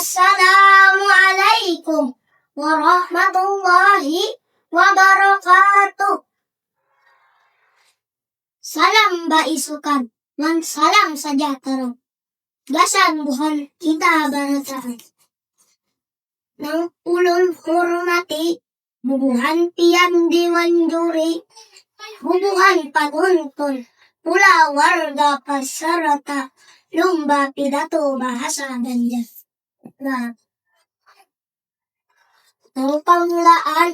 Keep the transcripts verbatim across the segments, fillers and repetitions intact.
Assalamualaikum warahmatullahi wabarakatuh. Salam baisukan wan salam sejahtera. Gasan buhan kita barataan. Nang ulun hurmati, bubuhan pian diwanjuri, bubuhan panuntun, kulawarga peserta lumba pidato bahasa Banjar. Nah, nang pamulaan,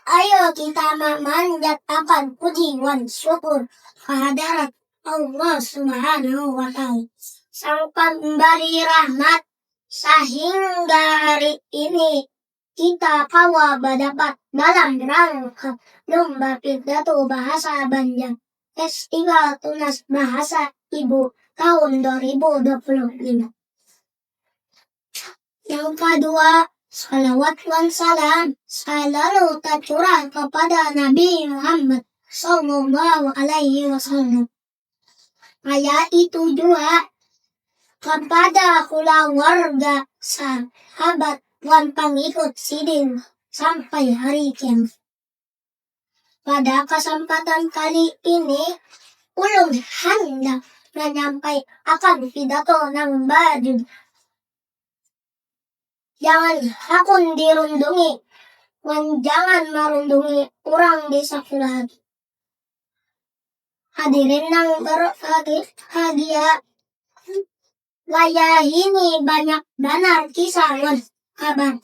ayo kita mamanjatakan puji wan syukur ka hadarat Allah Subhanahu wa Ta'ala, Sang Pambari rahmat, sahingga hari ini kita kawa badapat dalam rangka lumba pidato bahasa Banjar Festival Tunas Bahasa Ibu tahun dua ribu dua puluh lima. Yang kedua, salawat wan salam selalu tercurah kepada Nabi Muhammad sallallahu alaihi wasallam. Kaya itu jua kepada kulawarga, sahabat, wan pangikut sidin sampai hari kiamat. Pada kesempatan kali ini, ulun handak manyampai akan pidato nang bajul. Jangan hakun dirundungi, wan jangan marundungi urang di sakulahan. Hadirin nang berbahagia, wayahini banyak banar kisah wan kabar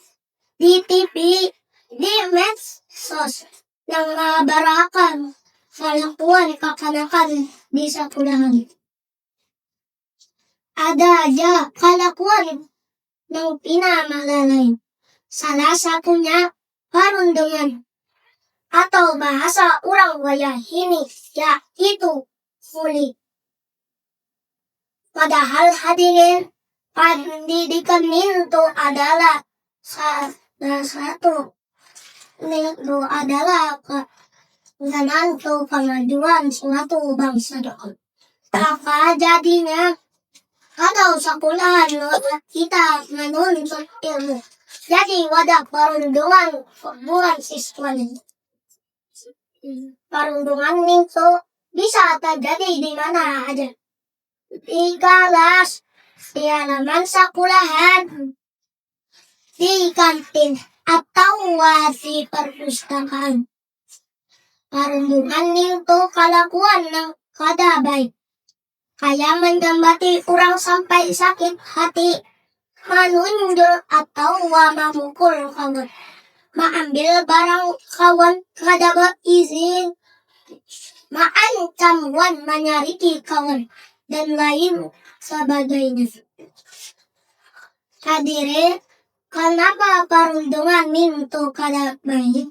di T V, di medsos nang mangabarakan kalakuan kakanakan di sakulahan. Ada aja kalakuan nang pina malalai. Salah satunya parundungan atau bahasa urang wayahini, yaitu bully. Padahal hadirin, pendidikan nintu adalah salah satu, nintu adalah penentu kemajuan suatu bangsa. Maka jadinya, kalau sakulahan kita menuntut ilmu, jadi wadah parundungan buhan siswa ni. Parundungan nintu bisa terjadi di mana aja. Di kelas, di halaman sakulahan, di kantin, atawa di perpustakaan. Parundungan nintu kalakuan nang kada baik. Kaya manyambati urang sampai sakit hati, manunjul atawa mamukul kawan, maambil barang kawan kada baizin, maancam wan manyariki kawan, dan lain sabagainya. Hadirin, kanapa parundungan nintu kada baik?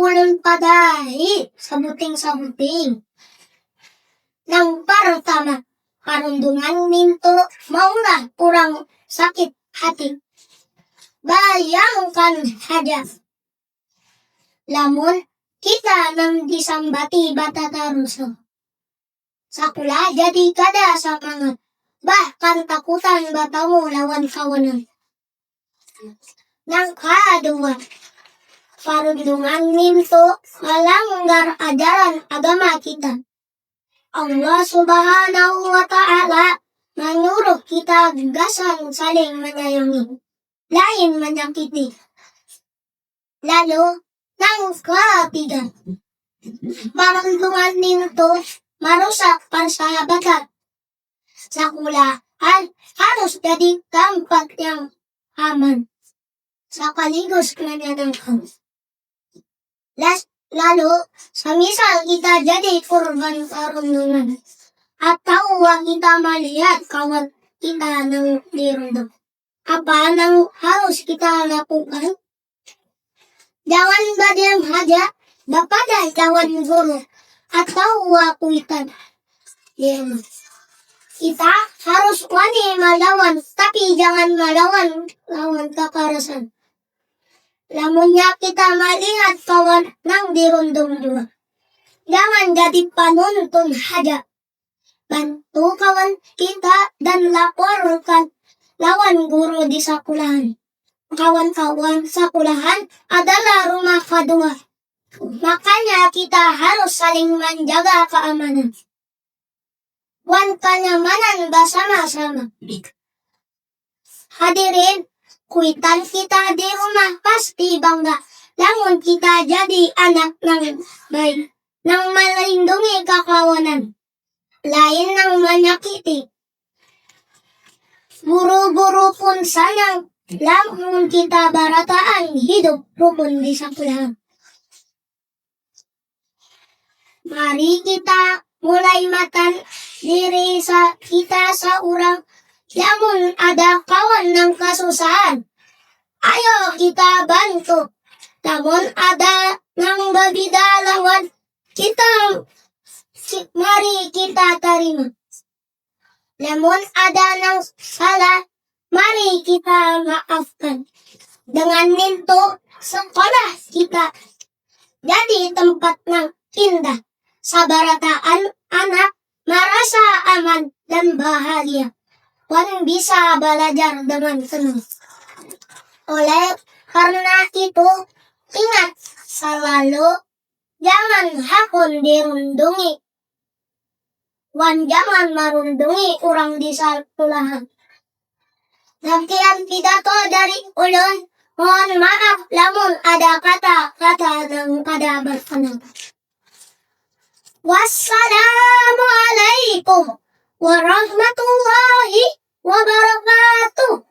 Ulun padahi sabuting-sabuting. Nang partama, parundungan nintu maulah urang sakit hati. Bayangkan haja, lamun kita nang disambati batatarusan. Sakula jadi kada samangat, bahkan takutan batamu lawan kawanan. Nang kadua, parundungan nintu malanggar ajaran agama kita. Allah Subhanahu wa Ta'ala manyuruh kita gasan saling manyayangi, lain manyakiti. Lalu, nang katiga, parundungan nintu marusak parsahabatan. Sakulahan harus jadi tampat yang aman, sakaligus manyanangkan. Las-, lalu, samisal kita jadi kurban parundungan, atawa kita malihat kawan kita nang dirundung, apa nang harus kita lakukan? Jangan badiam haja, bapadah lawan guru atawa kuitan. Kita harus wani malawan, tapi jangan malawan lawan kakarasan. Lamunnya kita malihat kawan nang dirundung jua, jangan jadi panuntun haja. Bantu kawan kita dan laporkan lawan guru di sakulahan. Kawan-kawan sakulahan adalah rumah kadua. Makanya kita harus saling manjaga kaamanan wan kanyamanan basama-sama. Hadirin, kuitan kita di rumah pasti bangga lamun kita jadi anak nang baik, nang malindungi kakawanan, lain nang manyakiti. Guru-guru pun sanang lamun kita barataan hidup rukun di sakulahan. Mari kita mulai matan diri sa-, kita saurang. Lamun ada kawan nang kasusahan, ayo kita bantu. Lamun ada nang babida lawan kita, ki-, mari kita tarima. Lamun ada nang salah, mari kita maafkan. Dengan nintu, sekolah kita jadi tempat nang indah. Sabarataan anak marasa aman dan bahagia wan bisa balajar dengan tenang. Oleh karena itu, ingat salalu, jangan hakun dirundungi wan jangan marundungi urang di sakulahan. Sakian pidato dari ulun. Mohon maaf lamun ada kata-kata nang kada berkenan. Wassalamualaikum warahmatullahi wabarakatuh.